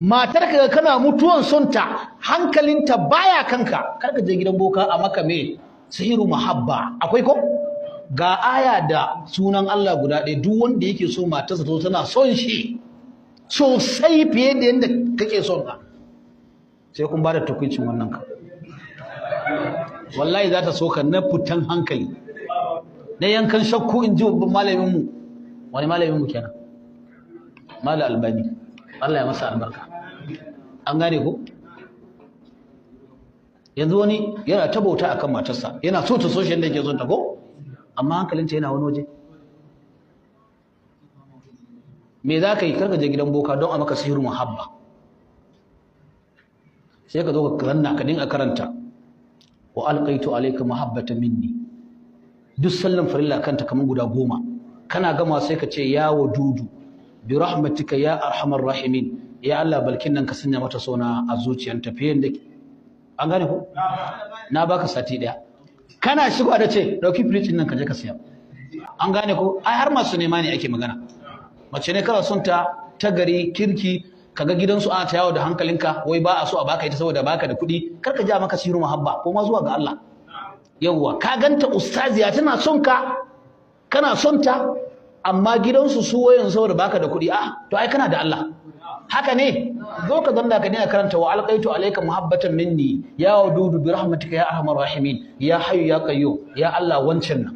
Matar ka kana mutuwan sonta, hankalinta baya kanka, kar ka je gidan boka a maka me sihiru muhabba. Akwai ko? Ga aya da sunan Allah guda ɗaya, duk wanda yake so matarsa to tana son shi sosai fiye da yadda kake son ka, sai kun ba da tukuncin wannan ka. Wallahi za ta so ka na fitan hankali, na yankan shakku, in ji babban malaminmu. Wani malaminmu kenan? Malam Albani, Allah ya masa albarka. An gane ko? Yanzu wani yana ta bauta akan matarsa, yana so ta so shi yadda yake son ta ko, amma hankalinta yana wani waje. Me za ka yi? Karka je gidan boka don a maka sihirin muhabba. Sai ka zo ka zanna ka dinga karanta wa alqaitu alayka mahabbatan minni, duk sallan farilla kanta kamar guda 10. Kana gama sai ka ce ya wadudu bi rahmatika ya arhamar rahimin, ya Allah balkin nan ka sanya mata sona a zuciyarta fiye da. An gane ko? Na baka sati daya. Kana shigo da ce dauki fridge nan ka je ka siya. An gane ko? Ai har masu nema ne ake magana. Mace ne kana son ta, ta gari kirki, kaga gidansu ana ta yawo da hankalinka, wai ba a so a baka ita saboda baka da kuɗi. Kar ka ja maka siru muhabba, ko ma zuwa ga Allah. Yawwa, ka ganta ustaziya tana son ka, kana son ta, amma gidansu su wayan saboda baka da kuɗi. Ah, to ai kana da Allah. Haka ne, zo ka zanna ka dinga karanta wa alqaitu alayka muhabbatan minni ya wadudu bi rahmatika ya arhamar rahimin ya hayyu ya qayyum, ya Allah wancan nan.